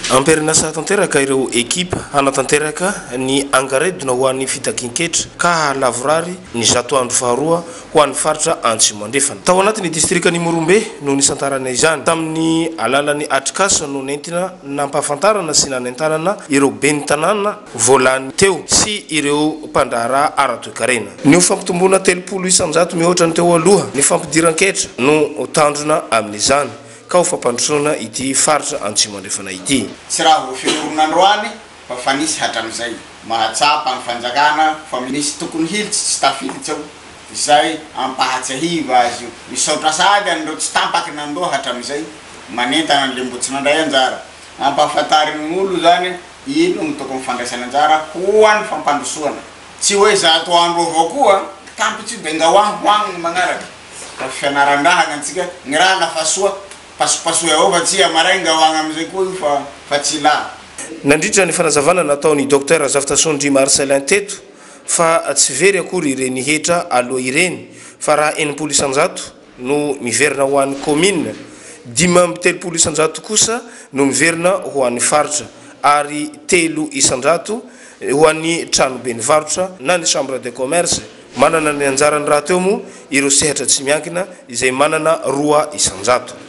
Am-perinasa tanteraka ireo ekipa hanatanteraka ny angaredona ho an'ny fitakian-ketra ka hahalavorary ny 100 andro faharoa ho an'ny faritra Antsimo Andrefana. Tao anatin'ny distrikan'i Morombe no nisantarana izany. Tamin'ny alalan'ny atrikasa no nentina nampahafantarana sy nanentanana ireo ben'ny tanàna voalany teo sy ireo mpandraharaha ara-toekarena. Ny ho fampitomboana 30% mihoatra ny teo aloha ny fampidiran-ketra no tanjona amin'izany ka ho fampandrosoana ity faritra Antsimo Andrefana ity. Tsy raha vao fiorina androany fa fa nisy hatramizay. Mahatsapa ny fanjakana fa misy tokony hilitsy tsy tafilitsy ao izay ampahatsiahiva azy io. Misaotra sady an'ireo tsy tampaky nandoa hatramizay, manentana an'le mbo tsy nandray anjara. Ampahafantarin'ny olo zany ino no tokony fandraisana anjara ho an'ny fampandrosoana. Tsy hoe 100 andro avao koa, tampitsy io de ngao aho ho agny ny magnaraky. Fa fianaran-draha gn'antsika, gny raha lafa soa, pasopasoy avao fa tsy amaray ngao agny amizay koa io fa fa tsy ilà. Nandritra ny fanazavana nataon'ny Docteur Razafitasondry Marcellin teto fa tsy very akory ireny hetra aloa ireny fa raha 60% no miverina ho an'ny kaominina, 35% kosa no miverina ho an'ny faritra ary 3% ho an'ny tranoben'ny varotra na ny chambre de commerce. Manana ny anjarany rahateo moa ireo sehatra tsy miankina izay manana 2%.